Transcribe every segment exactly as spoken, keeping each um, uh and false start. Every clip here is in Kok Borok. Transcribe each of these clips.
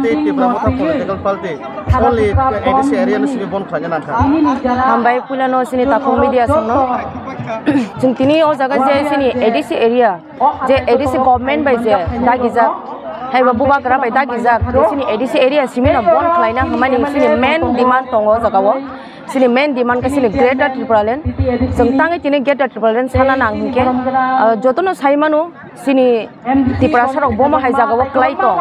Tipra Motha Political Party only A D C area no simi bon khlaina nangkha. Hambai puilano sini takhuk media songno. Chwng tini o jaga je sini A D C area, je A D C government bai je dagijak, haiba bubagra bai dagijak, je sini A D C area simi no bon khlaina hwnmani sini main demand tongo o jaga o. Sini main demand khe sini Greater Tipraland. Chwng tangwi tini Greater Tipraland sana nang hinkhe, ah, jotono sai mano sini Tiprasa rok bomo hai jaga o kwlai tong.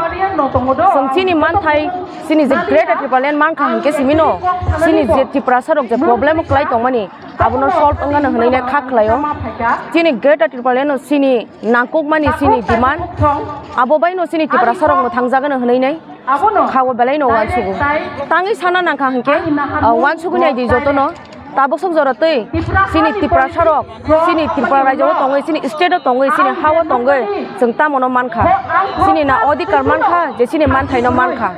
Chwng chini manthai sini je Greater Tipraland mankha hinkhe simi no sini je Tiprasa rok je problem o kwlai tongmani abono solve wngano hwnwi ne kha khlaio. Chini Greater Tipraland no sini nangkukmani sini demand abo bai no sini Tiprasa rok no thangjagano hwnwi nai. Abono kha o belai no uansugo. Tangwi sana nangkha hinkhe, ah, uansugwi nai di jotono. Tabuk sok jora twi sini Tiprasa rok, sini Tripura rajyo o tongwi, sini state o tongwi, sini ha o tongwi, chwng tamo no mankha. Sini na odhikar mankha, je sini manthai no mankha.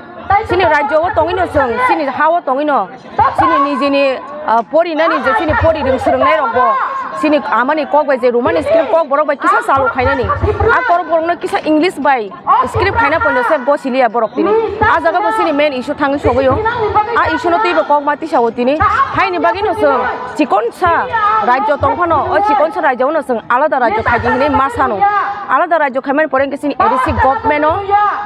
Sini rajyo o tongwi no chwng, sini ha o tongwi no, sini nijini, ah, porinani je sini pori rwng swrwngnai rok bo, sini amani kok bai je romani script kok borok bai kisa chalu khainani. A korok borok no kisa English bai script khaina poino se gosiliya borok tini. A jaga bo sini main issue thangwi sogwi o. A issue no twibo kokma tisa o tini. Haini bagwi no chwng chikonsa rajyo tongphano, o chikonsa rajyo no chwng alada rajyo khaidi hinwi ma sano. Alada rajyo khaimani pore hwnkhe sini A D C government o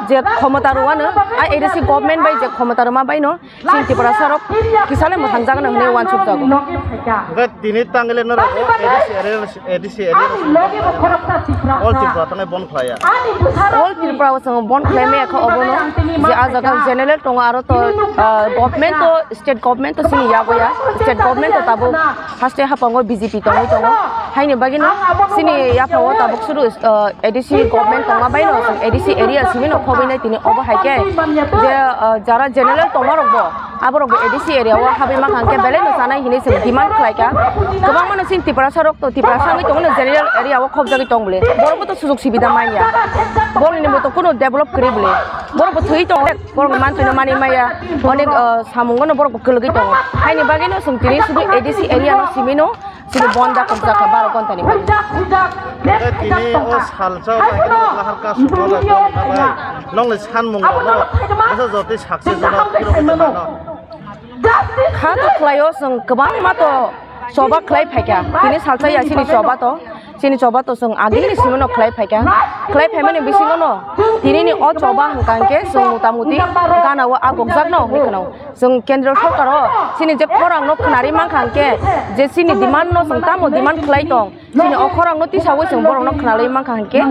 je khomota rwano, a A D C government bai je khomota rwma bai no Chini Tiprasa rok kisa le mwthang jagano hwnwi uansuk jago. Hwnkhe tini tangwi le norok A D C area, A D C area All Tripura tangwi bon khlaiya. All Tripura o chwng bon khlai maya kha obono je a jaga general tongo aro to, ah, government to, state government to chini yago ya. State government to tabuk haste hapango B J P tongwi tongo. Haini bagwi no chini yaphao tabuk suru, ah, A D C government tongma bai no chwng A D C area simi no khobwi nai tini obo hai khe je, ah, jara general tongma rok bo aborok bo A D C area o habwi mankha hwnkhe belai no chanai hinwi chwng demand khlai kha. Kwbangma no chini Tiprasa rok to Tiprasa wngwi tongo no general area o khobjagwi tong bole. Borok bo to sujok subida manya. Borok ni bo to kunu develop kwrwi bole. Borok bo thwi tongo. Borok ni mantwi no manwi maya. Onek, ah, samung no borok bo kwlwgwi tongo. Haini bagwi no chwng tini sudu A D C area no simi no Chini bonda kokjak kha baro ghonta ni bagwi. Tini o salsa o bai khe nokla halka sukma bai bol kha bai. Nokni sanmung rok no bwsa jotwi sakse jora phirogwi tongmano. Kha to khlai o chwng kwbangma to choba khlai phaikha. Tini salsa ya chini choba to. Chini choba to chwng agini simi no khlai phaikha. Khlai phaimani bisingo no tini ni o choba hwnkha hwnkhe chwng mota moti gana o a gokjak no hwnwi khwno. Chwng kendro sorkar o chini je khorang no khwnarwi mankha hwnkhe, je chini demand no chwng tamo demand khlai tong, chini o khorang no tisawi chwng borok no khwnarwi mankha hwnkhe,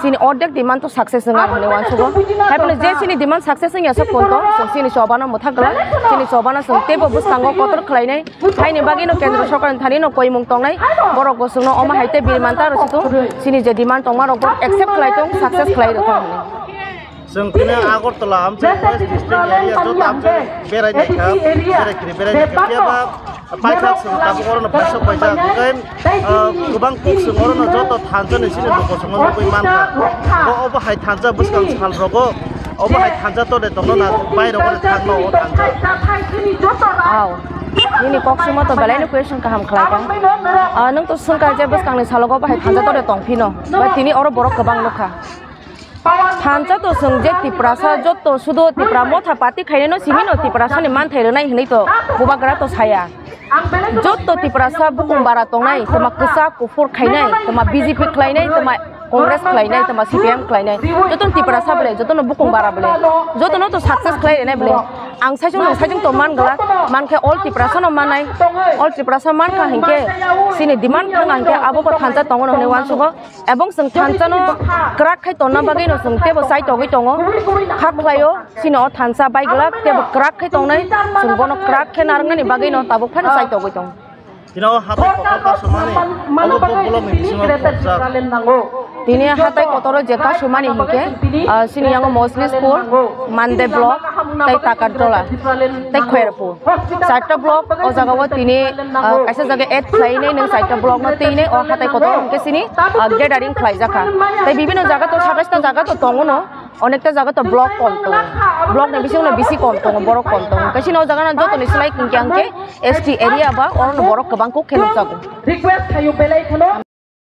chini ordek demand to success wngya hwnwi uansugo. Haiphano je chini demand success wngya se ponto, chwng chini choba no mwthak glak, chini choba no chwng teibo bwskango kotor khlainai. Haini bagwi no kendro sorkar ni thani no koimung tongnai, borok bo chwng no omo hai tei biri manta rw si thung, chini je demand tongma rok bo accept khlai tong, success khlai rw thung hwnwi. Chwng tini Agartala amchai West District area joto amchai berai naikha, berai kiri berai naikha, phiya ba paithak chwng tabuk orono paisok paijak, hwnkhe, ah, kwbang kuk chwng orono joto thansa ni chini luko chwngno nugwi mankha. Bo obo hai thansa bwskang sal rogo, obo hai thansa tode tongno na, bai rogo de thangno o thansa. Aw, nini kok simo to belai no question kaham khlai kha. Ah, nwng to swngkha je bwskang ni salogo obo hai thansa tode tong phino, ba tini oro borok kwbang nukha. Thansa to chwng je Tiprasa joto sudo Tipra motha party khainai no simi no Tiprasa ni manthai rwnai hinwi to bubagra to saya. Joto Tiprasa bukung bara tongnai, toma kwchak kuphur khainai, toma B J P khlainai, toma Congress khlainai, toma C P M khlainai. Joto no Tiprasa bole, joto no bukung bara bole. Joto no to success khlai rwnai bole. Ang saichung nung saichung to man glak, man khe all Tiprasa no manai. All Tiprasa man kha hinkhe chini demand thang hinkhe abo bo thansa tongo no hinwi uansugo. Ebong chwng thansa no kwrak khai tonna bagwi no chwng teibo chai togwi tongo. Kha khlaio, chini o thansa bai glak teibo kwrak khai tongnai. Chwng bono kwrak khe narwknani bagwi no tabuk phano chai togwi tongo. Tini o hatai kotor kasumani, obo bo block ni bisingo khobjak. Tini hatai kotoro je kasumani hinkhe, ah, chini yango Moslispur, Mande block, tei Takartola, tei Khairpur. Charta block o jaga o tini, ah, kaisa jaga add khlainai nwng charta block no teinai o hatai kotor hwnkhe chini, ah, gathering khlaijakha. Tei bibino jaga to satais ta jaga to tongo no, onekta jaga to block kom tongo. Block ni bisingo no bisi kom tongo, borok kom tongo. Kaisa no o jaga no joto ni slai hwnkhe hwnkhe S T area ba oro no borok kwbang kuk khe nukjago. Request khayo belai kheno.